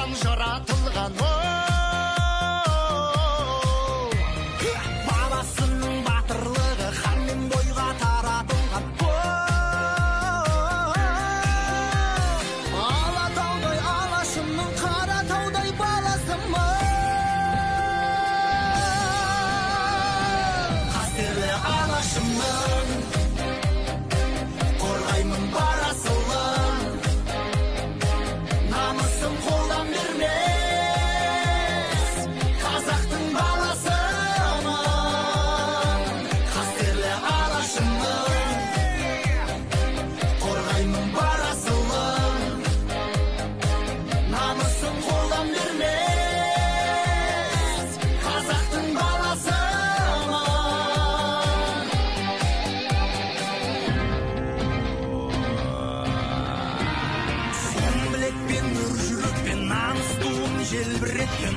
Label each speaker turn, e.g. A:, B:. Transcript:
A: Алаштан жаратылған. Бабасының батырлығы ханмен бойға таратылған. Алатаудай алашымның Қаратаудай баласымын. Қастерлі алашымның қорғаймын бар асылын. Намысын қолдан бермес қазақтың баласымын. Қастерлі алашымның қорғаймын бар асылын. Намысын қолдан бермес қазақтың баласымын. Сом білекпен, өр жүрекпен, намыс туын желбіреткен.